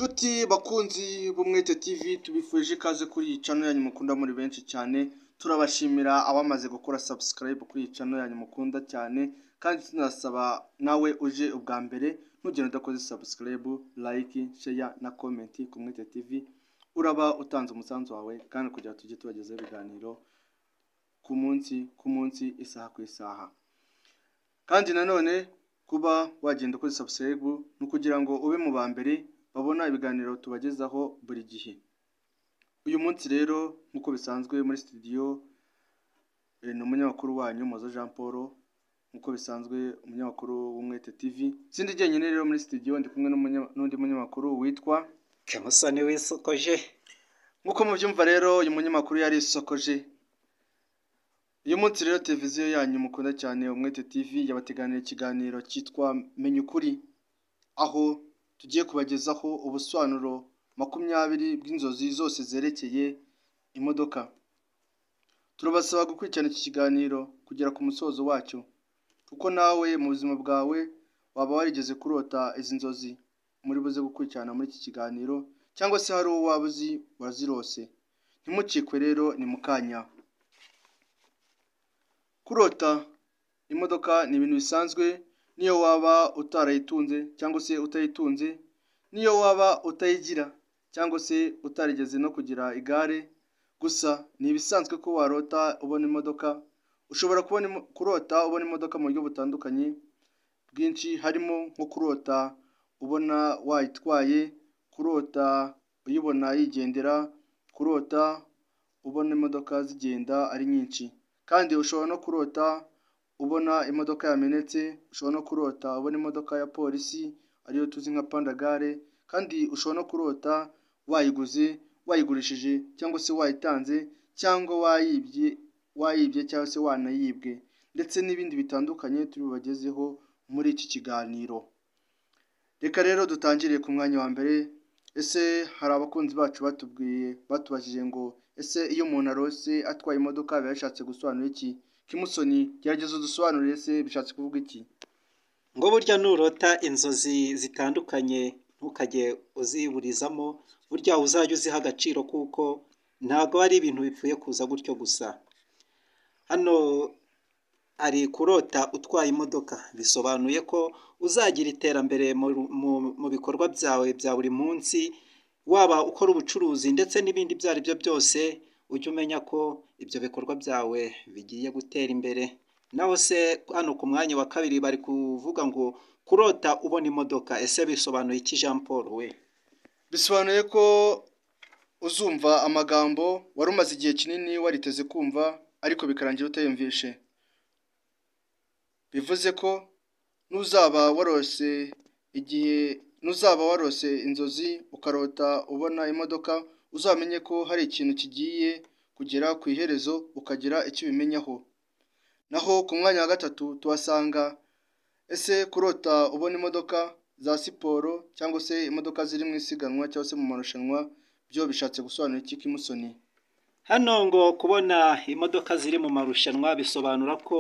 Nshuti bakunzi b'Umwete TV, tubifurije ikaze kuri iyi channel yanyu mukunda muri benshi cyane. Turabashimira abamaze gukora subscribe kuri iyi channel yanyu mukunda cyane, kandi tunasaba nawe uje ubwa mbere ntugende udakoze subscribe, like, share na comment ku Mwete TV. Uraba utanze umusanzu wawe kandi kugira tujye tubagezaho ibiganiro ku munsi ku munsi, isaha ku isaha. Kandi nanone kuba wagenda ukoze subscribe ni ukugira ngo ube mu ba mbere babona ibiganiro tubagezaho buri gihe. Uyu munsi rero, nk'uko bisanzwe, muri studio ni umunyamakuru wanyu Mozo Jean Paul, nk'uko bisanzwe umunyamakuru w'Umwete TV. Sindi jyenyine rero muri studio, ndi kumwe n'undi munyamakuru witwa Kemusoni wisokoje. Nk'uko mubyumva rero, uyu munyamakuru yarisokoje. Uyu munsi rero televiziyo yanyu mukunda cyane Umwete TV yabateganira ikiganiro cyitwa Menya Ukuri, aho tugiye kubagezaho ubusobanuro 20 bw'inzozi zose zerekeye imodoka. Turabasaba gukurikirana iki kiganiro kugera ku musozo wacyo, kuko nawe mu buzima bwawe waba warigeze kurota izi nzozi muri buze gukurikirana muri iki kiganiro, cyangwa se hari uwo waba uzi wazirose. Ntimucikwe rero, ni mu kanya. Kurota imodoka ni ibintu bisanzwe, niyo waba utarayitunze cyangwa se utayitunze, niyo waba utayigira cyangwa se utarigeze no kugira igare, gusa ni ibisanzwe ko warota ubona imodoka. Ushobora kubona kurota ubona imodoka mu buryo butandukanye bwinshi, harimo nko kurota ubona wayitwaye, kurota uyibona yigendera, kurota ubona imodoka zigenda ari nyinshi. Kandi ushobora no kurota ubona imodoka yamenetse, ushobora no kurota ubona imodoka ya polisi ariyo tuzi nka pandagare, kandi ushobora no kurota wayiguze, wayigurishije, cyangwa se wayitanze, cyangwa wayibye cyangwa se wanayibwe, ndetse n'ibindi bitandukanye turi bubagezeho muri iki kiganiro. Reka rero dutangire ku mwanya wa mbere. Ese hari abakunzi bacu batubwiye, batubajije ngo: ese iyo umuntu arose atwaye imodoka biba bishatse gusobanura iki? Kimusoni, gerageza udusobanurire, ese bishatse kuvuga iki? Ngo burya nurota inzozi zitandukanye ntukajye uziburizamo, burya uzajya uziha agaciro kuko ntabwo ari ibintu bipfuye kuza gutyo gusa. Hano hari kurota utwaye imodoka, bisobanuye ko uzagira iterambere mu bikorwa byawe bya buri munsi, waba ukora ubucuruzi ndetse n'ibindi ibyo ari byo byose, ujye umenya ko ibyo bikorwa byawe bigiye gutera imbere. Naho se hano ku mwanya wa kabiri bari kuvuga ngo kurota ubona imodoka, ese bisobanuye iki Jean Paul we? Bisobanuye ko uzumva amagambo wari umaze igihe kinini wariteze kumva, ariko bikarangira utayumvishe. Bivuze ko nuzaba warose igihe nuzaba warose inzozi ukarota ubona imodoka, uzamenye ko hari ikintu kigiye kugera ku iherezo ukagira icyo ubimenyaho. Naho ku mwanya wa gatatu tuhasanga: ese kurota ubona imodoka za siporo cyangwa se imodoka ziri mu isiganwa cyangwa se mu marushanwa byo bishatse gusobanura iki, Kimusoni? Hano ngo kubona imodoka ziri mu marushanwa bisobanura ko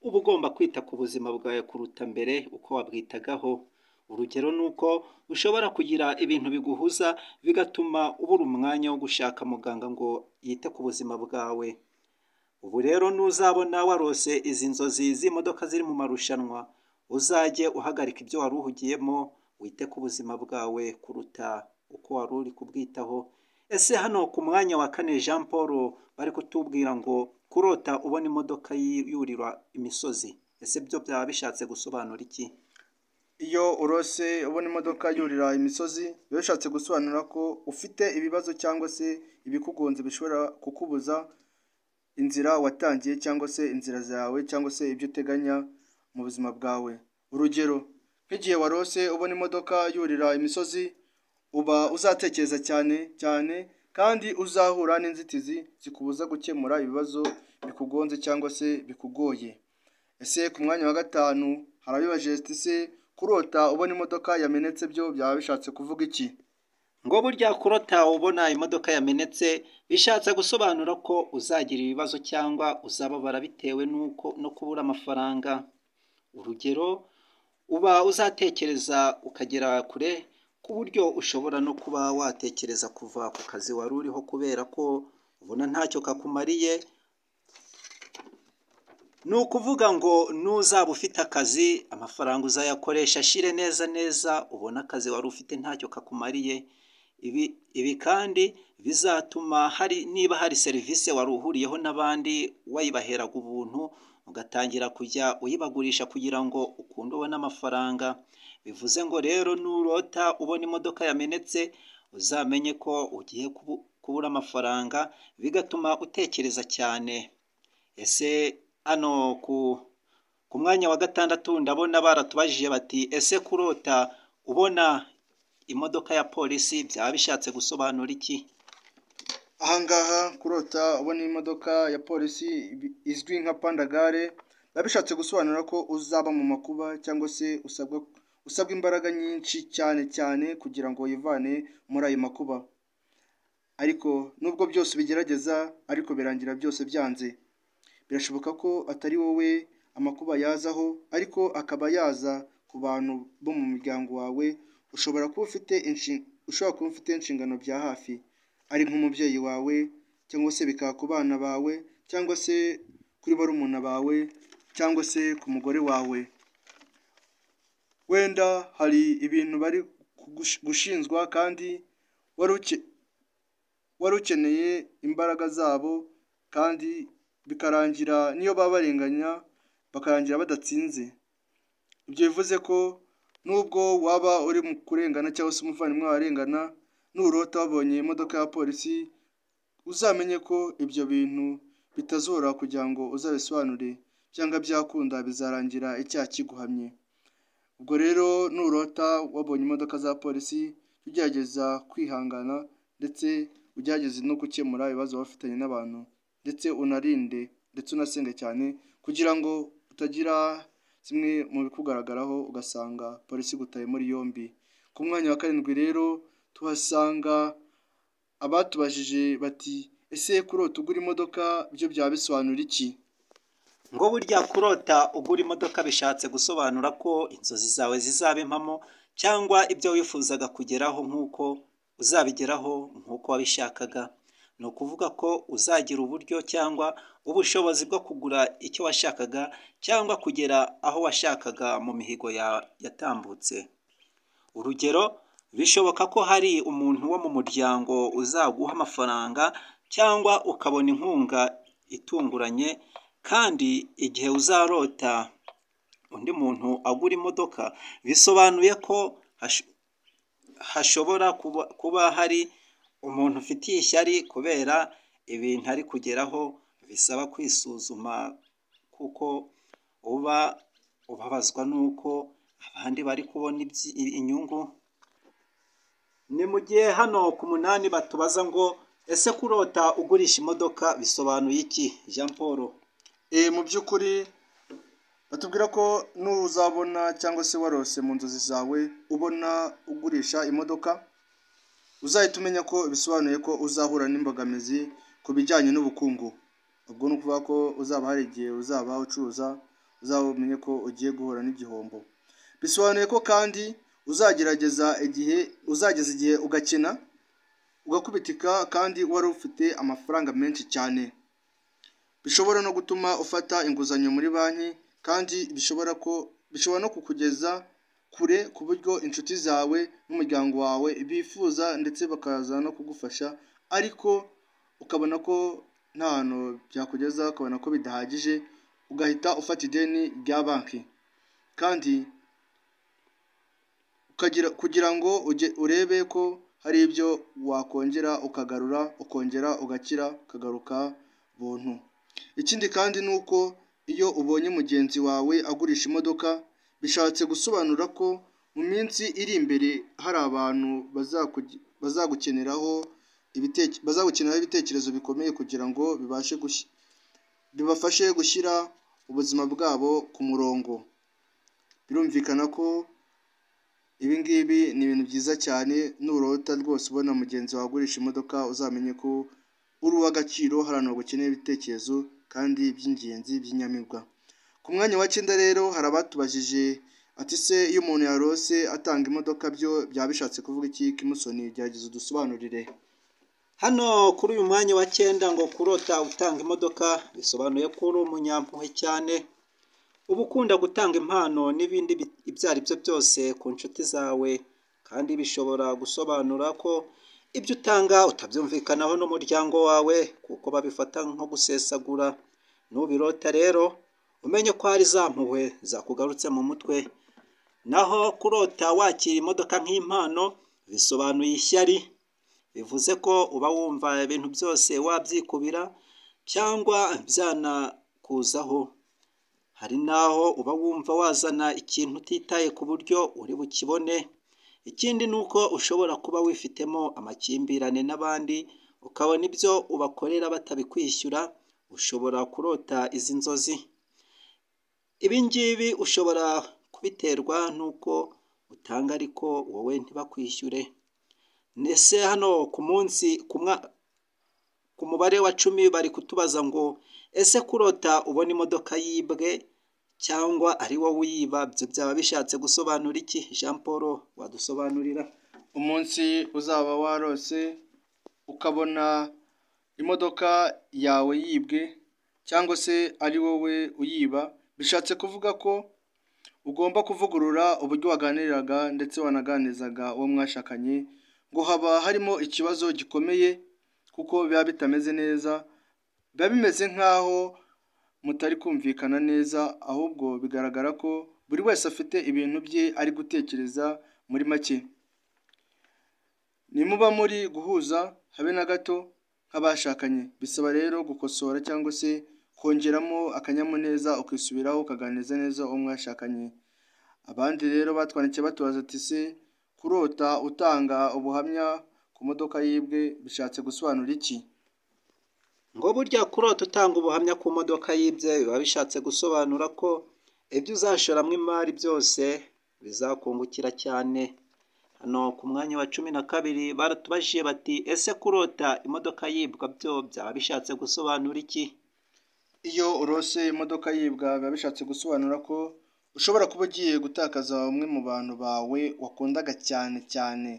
uba ugomba kwita ku buzima bwawe kuruta mbere uko wabwitagaho. Urugero ni uko ushobora kugira ibintu biguhuza bigatuma ubura umwanya wo gushaka muganga ngo yite ku buzima bwawe. Ubu rero nuzabona warose izi nzozi z'imodoka ziri mu marushanwa, uzajye uhagarika ibyo wari uhugiyemo wite ku buzima bwawe kuruta uko wari uri kubwitaho. Ese hano ku mwanya wa kane Jean Paul bari kutubwira ngo kurota ubona imodoka yurira imisozi, ese byo byaba bishatse gusobanura iki? Iyo urose ubona imodoka yurira imisozi, biba bishatse gusobanura ko ufite ibibazo cyangwa se ibikugonze bishobora kukubuza inzira watangiye, cyangwa se inzira zawe, cyangwa se ibyo uteganya mu buzima bwawe. Urugero, nk'igihe warose ubona imodoka yurira imisozi, uba uzatekereza cyane cyane, kandi uzahura n'inzitizi zikubuza gukemura ibibazo bikugonze cyangwa se bikugoye. Ese ku mwanya wa gatanu hari abibajije ati: ese kurota ubona imodoka yamenetse byo byaba bishatse kuvuga iki? Ngo burya kurota ubona imodoka yamenetse bishatse gusobanura ko uzagira ibibazo cyangwa uzababara bitewe n'uko no kubura amafaranga. Urugero, uba uzatekereza ukagera kure. ku buryo ushobora no kuba watekereza kuva ku kazi wari uriho kubera ko ubona ntacyo kakumariye. Ni ukuvuga ngo nuzaba ufite akazi amafaranga uzayakoresha ashire neza neza, ubona akazi wari ufite ntacyo kakumariye. Ibi kandi bizatuma hari niba hari serivisi wari uhuriyeho n'abandi wayibaheraga ubuntu, ugatangira kujya uyibagurisha kugira ngo ukunde ubone amafaranga. Bivuze ngo rero nurota ubona imodoka yamenetse, uzamenye ko ugiye kubura amafaranga, bigatuma utekereza cyane. Ese hano ku mwanya wa 6 ndabona baratubajije bati ese kurota ubona imodoka ya polisi byaba bishatse gusobanura iki? Ahangaha kurota ubona imodoka ya polisi izwi nka pandagare biba bishatse gusobanura ko uzaba mu makuba cyangwa se usabwa imbaraga nyinshi cyane cyane kugira ngo wivane muri ayo makuba. Ariko nubwo byose ubigerageza ariko birangira byose byanze. Birashoboka ko atari wowe amakuba yazaho ariko akaba yaza ku bantu bo mu muryango wawe, ushobora kuba ufite inshingano bya hafi, ari nk'umubyeyi wawe cyangwa se bikaba ku bana bawe cyangwa se kuri barumuna bawe cyangwa se ku mugore wawe. Wenda hari ibintu bari gushinjwa kandi wari ukeneye imbaraga zabo kandi bikarangira niyo baba barenganya bakarangira badatsinze. Ibyo bivuze ko nubwo waba uri mu kurengana cyangwa se umuvandimwe wawe arengana, nurota wabonye imodoka ya polisi uzamenye ko ibyo bintu bitazoroha kugira ngo uzabisobanure, byanga byakunda bizarangira icyaha kiguhamye. Ubwo rero nurota wabonye imodoka za polisi ugerageza kwihangana ndetse ugerageze no gukemura ibibazo waba ufitanye n'abantu, ndetse unarinde ndetse unasenge cyane kugira ngo utagira zimwe mu bikugaragaraho ugasanga polisi igutaye muri yombi. Ku mwanya wa 7 rero tuhasanga abatubajije bati ese kurota ugura imodoka byo byaba bisobanura iki? Ngo burya kurota ugura imodoka bishatse gusobanura ko inzozi zawe zizaba impamo cyangwa ibyo wifuzaga kugeraho nk'uko uzabigeraho nk'uko wabishakaga. Ni ukuvuga ko uzagira uburyo cyangwa ubushobozi bwo kugura icyo washakaga cyangwa kugera aho washakaga mu mihigo yatambutse. Urugero, bishoboka ko hari umuntu wo mu muryango uzaguha amafaranga cyangwa ukabona inkunga itunguranye, kandi igihe uzarota undi muntu agura imodoka bisobanuye ko hashobora kuba hari umuntu ufitiye ishyari kubera ibintu ari kugeraho. Bisaba kwisuzuma kuko uba ubabazwa n'uko abandi bari kubona inyungu. Ni mu gihe hano ku 8 batubaza ngo ese kurota ugurisha imodoka bisobanuye iki? Jean Paul. Mu by'ukuri batubwira ko nuzabona cyangwa se warose mu nzozi zawe ubona ugurisha imodoka, uzahita umenya ko bisobanuye ko uzahura n'imbogamizi ku bijyanye n'ubukungu. Ubwo ni ukuvuga ko uzaba hari igihe uzaba ucuruza uzaba umenye ko ugiye guhura n'igihombo. Bisobanuye ko kandi uzagerageza igihe uzageza igihe ugakena ugakubitika kandi wari ufite amafaranga menshi cyane. Bishobora no gutuma ufata inguzanyo muri banki kandi bishobora no kukugeza kure ku buryo inshuti zawe n'umuryango wawe bifuza ndetse bakaza no kugufasha, ariko ukabona ko nta hantu byakugeza, ukabona ko bidahagije, ugahita ufata ideni rya banki kandi kugira ngo urebe ko hari ibyo wakongera ukagarura, ukongera ugakira ukagaruka buntu. Ikindi kandi ni uko iyo ubonye mugenzi wawe agurisha imodoka, bishatse gusobanura ko mu minsi iri imbere hari abantu bazagukeneraho ibitekerezo bikomeye kugira ngo bibafashe gushyira ubuzima bwabo ku murongo. Birumvikana ko ibi ngibi ni ibintu byiza cyane, nurota rwose ubona mugenzi wawe agurisha imodoka uzamenye ko uri uw'agaciro, hari abantu bagukeneye ibitekerezo kandi by'ingenzi by'inyamibwa. Ku mwanya wa 9 rero hari abatubajije Ati se iyo umuntu yarose atanga imodoka byo byaba bishatse kuvuga iki? Kimusoni, gerageza udusobanurire. Hano kuri uyu mwanya wa 9 ngo kurota utanga imodoka bisobanuye ko uri umunyampuhwe cyane, uba ukunda gutanga impano n'ibindi ibyo ari byo byose ku nshuti zawe, kandi bishobora gusobanura ko ibyo utanga utabyumvikanaho n'umuryango wawe kuko babifata nko gusesagura. Nubirota rero umenye ko hari za mpuhwe zakugarutse mu mutwe. Naho kurota wakira imodoka nk'impano bisobanuye ishyari, bivuze ko uba wumva ibintu byose wabyikubira cyangwa byanakuzaho. Hari n'aho uba wumva wazana ikintu utitaye ku buryo uri bukibone. Ikindi ni uko ushobora kuba wifitemo amakimbirane n'abandi, ukabona ibyo ubakorera batabikwishyura. Ushobora kurota izi nzozi. Ibi ngibi ushobora kubiterwa n'uko utanga ariko wowe ntibakwishyure. Ndetse hano ku munsi ku mubare wa 10 bari kutubaza ngo ese kurota ubona imodoka yibwe cyangwa ari wowe uyiba byo byaba bishatse gusobanura iki? Jean Paul, wadusobanurira. Umunsi uzaba warose ukabona imodoka yawe yibwe cyangwa se ari wowe uyiba, bishatse kuvuga ko ugomba kuvugurura uburyo waganiriraga ndetse wanaganirizaga uwo mwashakanye, ngo haba harimo ikibazo gikomeye kuko biba bitameze neza, biba bimeze nk'aho mutari kumvikana neza, ahubwo bigaragara ko buri wese afite ibintu bye ari gutekereza muri make. Nimuba muri guhuza habe na gato nk'abashakanye, bisaba rero gukosora cyangwa se kongeramo akanyamuneza, ukisubiraho ukaganiriza neza uwo mwashakanye. Abandi rero batwandikiye batubaza ati se kurota utanga ubuhamya ku modoka yibwe bishatse gusobanura iki? Ngo burya kurota utanga ubuhamya ku modoka yibye biba bishatse gusobanura ko ibyo uzashoramo imari byose bizakungukira cyane. Hano ku mwanya wa 12 baratubajije bati ese kurota imodoka yibwa byo byaba bishatse gusobanura iki? Iyo urose imodoka yibwa biba bishatse gusobanura ko ushobora kuba ugiye gutakaza umwe mu bantu bawe wakundaga cyane cyane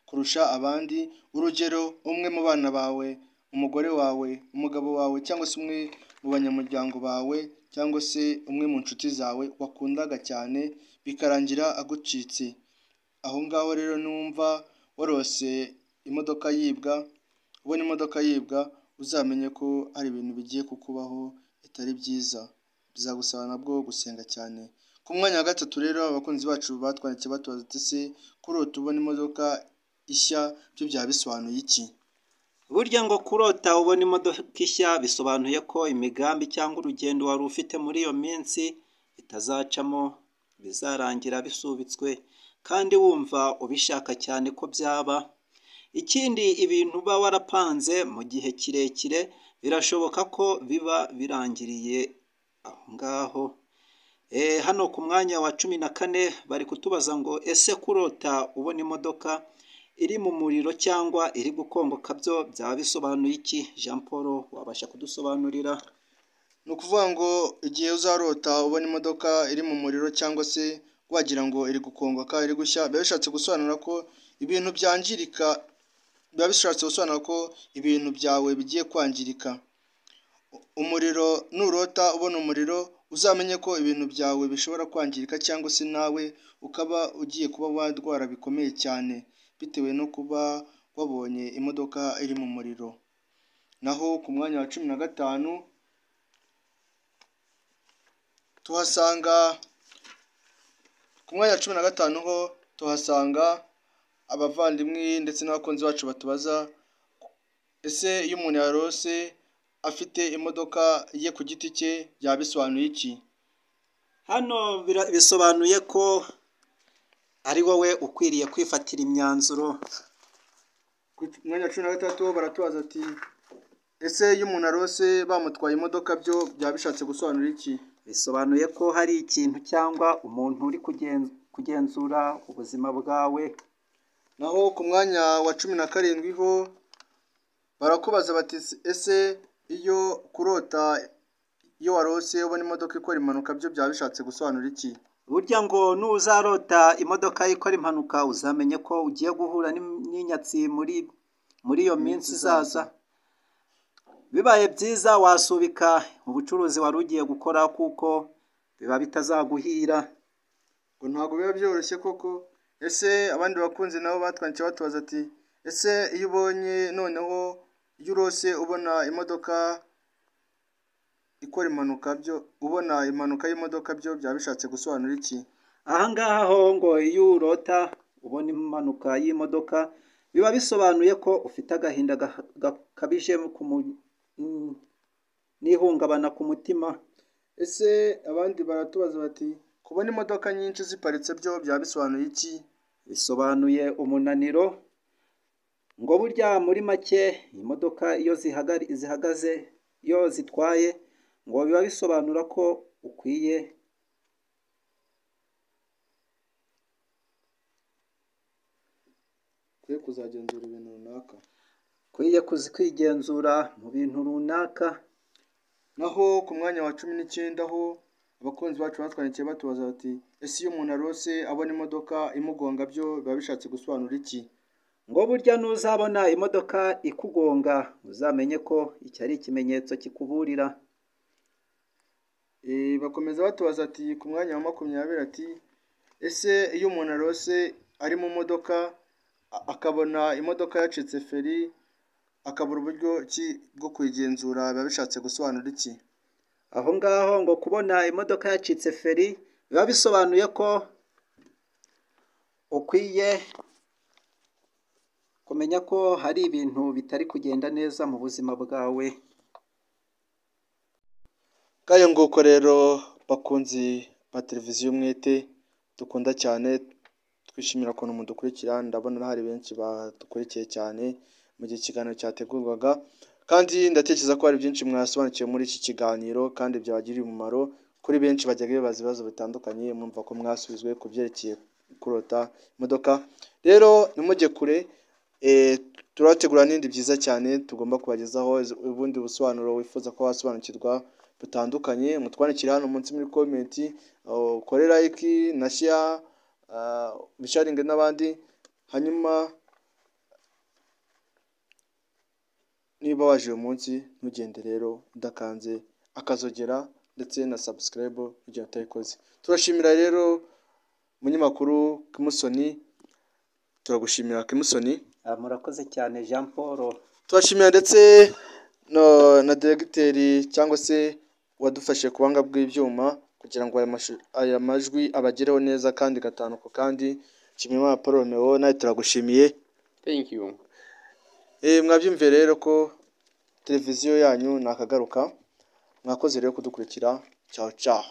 kurusha abandi, urugero umwe mu bana bawe, umugore wawe, umugabo wawe, cyangwa se umwe mu banyamuryango bawe, cyangwa se umwe mu nshuti zawe wakundaga cyane, bikarangira agucitse. Aho ngaho rero numva warose imodoka yibwa, ubona imodoka yibwa, uzamenye ko hari ibintu bigiye kukubaho bitari byiza, bizagusaba nabwo gusenga cyane. Ku mwanya wa 3 rero abakunzi bacu batwandikiye batubaza ati se kurota ubona imodoka ishya byo byaba bisobanuye iki? Burya ngo kurota ubona imodoka ishya bisobanuye ko imigambi cyangwa urugendo wari ufite muri iyo minsi bitazacamo, bizarangira bisubitswe, kandi wumva ubishaka cyane ko byaba. Ikindi, ibintu uba warapanze mu gihe kirekire birashoboka ko biba birangiriye aho ngaho. Hano ku mwanya wa 14 bari kutubaza ngo ese kurota ubona imodoka iri mu muriro cyangwa iri gukongoka byo byaba bisobanuye iki? Jean Paul, wabasha kudusobanurira. Ni ukuvuga ngo igihe uzarota ubona imodoka iri mu muriro cyangwa se wagira ngo iri gukongoka, iri gushya, biba bishatse gusobanura ko ibintu byangirika, biba bishatse gusobanura ko ibintu byawe bigiye kwangirika. Umuriro, nurota ubona umuriro uzamenye ko ibintu byawe bishobora kwangirika, cyangwa se nawe ukaba ugiye kuba warwara bikomeye cyane bitewe no kuba wabonye imodoka iri mu muriro. Naho ku mwanya wa 15 tuhasanga, ku mwanya wa 15 ho tuhasanga abavandimwe ndetse n'abakunzi bacu batubaza ese iyo umuntu yarose afite imodoka ye ku giti cye byaba bisobanuye iki? Hano bisobanuye ko ari wowe ukwiriye kwifatira imyanzuro. Ku mwanya wa 13 baratubaza ati ese iyo umuntu arose bamutwaye imodoka byo byaba bishatse gusobanura iki? Bisobanuye ko hari ikintu cyangwa umuntu uri kugenzura ubuzima bwawe. Naho ku mwanya wa 17 ho barakubaza bati ese iyo kurota iyo warose ubona imodoka ikora impanuka byo byaba bishatse gusobanura iki? Burya ngo nuzarota imodoka ikora impanuka uzamenye ko ugiye guhura n'inyatsi muri iyo minsi izaza. Bibaye byiza wasubika ubucuruzi wari ugiye gukora kuko biba bitazaguhira. Ngo ntabwo biba byoroshye koko. Ese abandi bakunzi nabo batwandikiye batubaza ati ese iyo ubonye noneho iyo urose ubona imodoka ikora impanuka byo ubona impanuka y'imodoka byo byaba bishatse gusobanura iki? Aha ngaha ho ngo iyo urota ubona impanuka y'imodoka biba bisobanuye ko ufite agahinda gakabije n'ihungabana ku mutima. Ese abandi baratubaza bati kubona imodoka nyinshi ziparitse byo byaba bisobanuye iki? Bisobanuye umunaniro. Ngo burya muri make imodoka iyo zihagaze iyo zitwaye ngo biba bisobanura ko ukwiye kuzagenzura ibintu runaka, ukwiye kwigenzura mu bintu runaka. Naho ku mwanya wa 19 ho abakunzi bacu batwandikiye batubaza bati ese iyo umuntu arose abona imodoka imugonga byo biba bishatse gusobanura iki? Ngo burya nuzabona imodoka ikugonga uzamenye ko iki ari ikimenyetso kikuburira. Bakomeza batubaza ati ku mwanya wa 20 ati ese iyo umuntu arose ari mu modoka akabona imodoka yacitse feri akabura uburyo ki bwo kuyigenzura biba bishatse gusobanura iki? Aho ngaho ngo kubona imodoka yacitse feri biba bisobanuye ko ukwiye kumenya ko hari ibintu bitari kugenda neza mu buzima bwawe. Ngayo nguko rero bakunzi ba televiziyo Umwete dukunda cyane, twishimira ukuntu mudukurikira. Ndabona hari benshi badukurikiye cyane mu gihe ikiganiro cyategurwaga, kandi ndatekereza ko hari byinshi mwasobanukiwe muri iki kiganiro kandi byabagiriye umumaro. Kuri benshi bajyaga bibaza ibibazo bitandukanye, mwumva ko mwasubizwe ku byerekeye kurota imodoka. Rero ntimujye kure, turabategura n'ibindi byiza cyane tugomba kubagezaho, ubundi busobanuro wifuza ko wasobanukirwa butandukanye. Mutwandikire hano munsi muri komenti, ukore like na share, ubisharinge n'abandi. Hanyuma niba waje uyu munsi ntugende rero udakanze akazogera ndetse na subscribe igihe utayikoze. Turashimira rero umunyamakuru Kimusoni, turagushimira Kimusoni. Murakoze cyane Jean Paul. Turashimira ndetse na diregiteri cyangwa se wadufashe ku buhanga bw'ibyuma kugira ngo aya majwi abagereho neza kandi gatanu ku kandi. Nshimiyimana Paul Romeo, nawe turagushimiye. Thank you. Mwabyumviye rero ko televiziyo yanyu nakagaruka. Mwakoze rero kudukurikira. Ciao ciao.